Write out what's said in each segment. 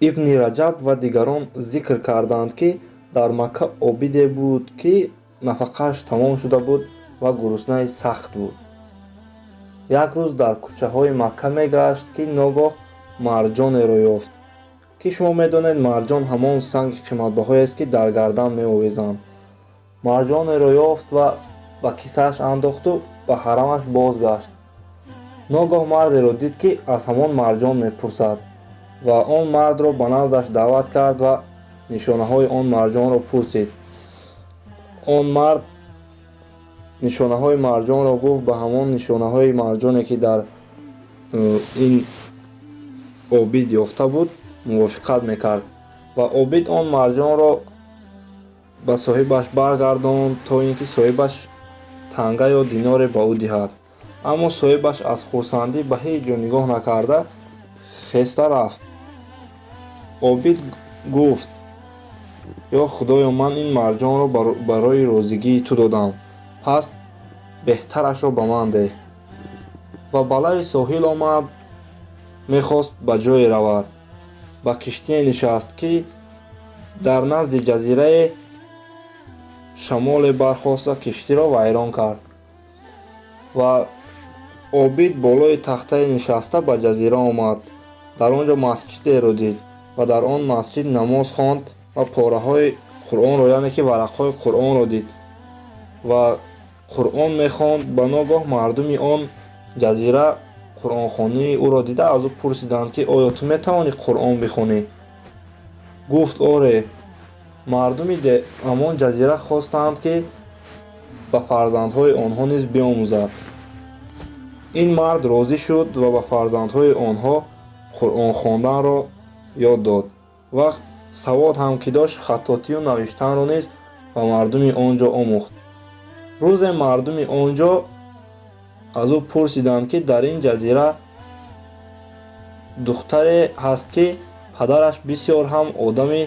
Ибни Раҷаб ва дигарон зикр карданд, ки дар Макка обиде буд, ки нафақааш тамом шуда буд ва гуруснаи сахт буд. Як рӯз дар кӯчаҳои Макка мегашт, ки ногоҳ марҷонеро ёфт, ки шумо медонед, марҷон ҳамон санги қиматбаҳоест, ки дар гардан меовезанд. Марҷонеро ёфт ва ба кисааш андохту ба ҳарамаш бозгашт. Ногоҳ мардеро дид, ки аз ҳамон марҷон мепурсад, ва он мардро ба наздаш даъват кард ва нишонаҳои он марҷонро пурсид. Он мард нишонаҳои марҷонро гуфт, ба ҳамон нишонаҳои марҷоне, ки дар ин обид ёфта буд, мувофиқат мекард, ва обид он марҷонро ба соҳибаш баргардонд, то ин ки соҳибаш танга ё диноре ба ӯ диҳад. Аммо соҳибаш аз хурсандӣ ба ҳеҷ ҷо нигоҳ накарда хеста рафт. Обид гуфт: «Ё Худоё, ман ин марҷонро барои розигии ту додам, пас беҳтарашро ба ман деҳ». Ва ба лаби соҳил омад, мехост ба ҷое равад. Ба киштие нишаст, ки дар назди ҷазирае шамоле бархост ва киштиро вайрон кард. Ва обид болои тахтае нишаста ба ҷазира омад. Дар он ҷо масҷидеро дид ва дар он масҷид намоз хонд ва пораҳои Қуръонро, яъне ки варақҳои Қуръонро дид ва Қуръон мехонд. Ба ногоҳ мардуми он ҷазира қуръонхонии ӯро дида, аз ӯ пурсиданд, ки оё ту метавонӣ Қуръон бихонӣ? Гуфт: «Оре». Мардуми ҳамон ҷазира хостанд, ки ба фарзандҳои онҳо низ биомӯзад. Ин мард розӣ шуд ва ба фарзандҳои онҳо Қуръон хонданро ёд дод ва савод ҳам ки дошт, хаттотию навиштанро низ ба мардуми он ҷо омӯхт. Рӯзе мардуми он ҷо аз ӯ пурсиданд, ки дар ин ҷазира духтаре ҳаст, ки падараш бисёр ҳам одами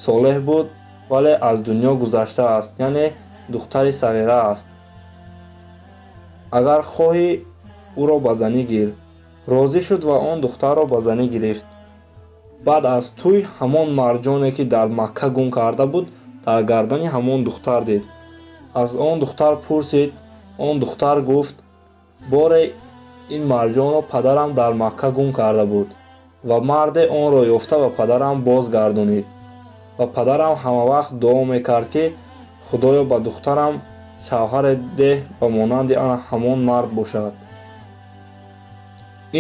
солеҳ буд, вале аз дунё гузаштааст, яъне духтари сағира аст. Агар хоҳӣ, ӯро ба занӣ гир. Розӣ шуд ва он духтарро ба занӣ гирифт. Баъд аз тӯй ҳамон марҷоне, ки дар Макка гум карда буд, дар гардани ҳамон духтар дид. Аз он духтар пурсид. Он духтар гуфт: «Боре ин марҷонро падарам дар Макка гум карда буд ва марде онро ёфта ба падарам бозгардонид, ва падарам ҳамавақт дуо мекард, ки Худоё, ба духтарам шавҳаре деҳ, ба монанди ана ҳамон мард бошад».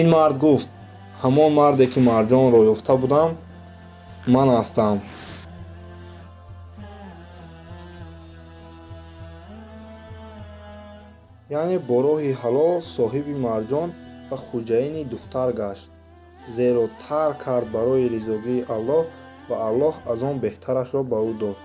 Ин мард гуфт: «Ҳамон марде, ки марҷонро ёфта будам, ман ҳастам». Яъне бо роҳи ҳалол соҳиби марҷон ва хуҷаини духтар гашт, зеро тарк кард барои ризогии Аллоҳ ва Аллоҳ аз он беҳтарашро ба ӯ дод.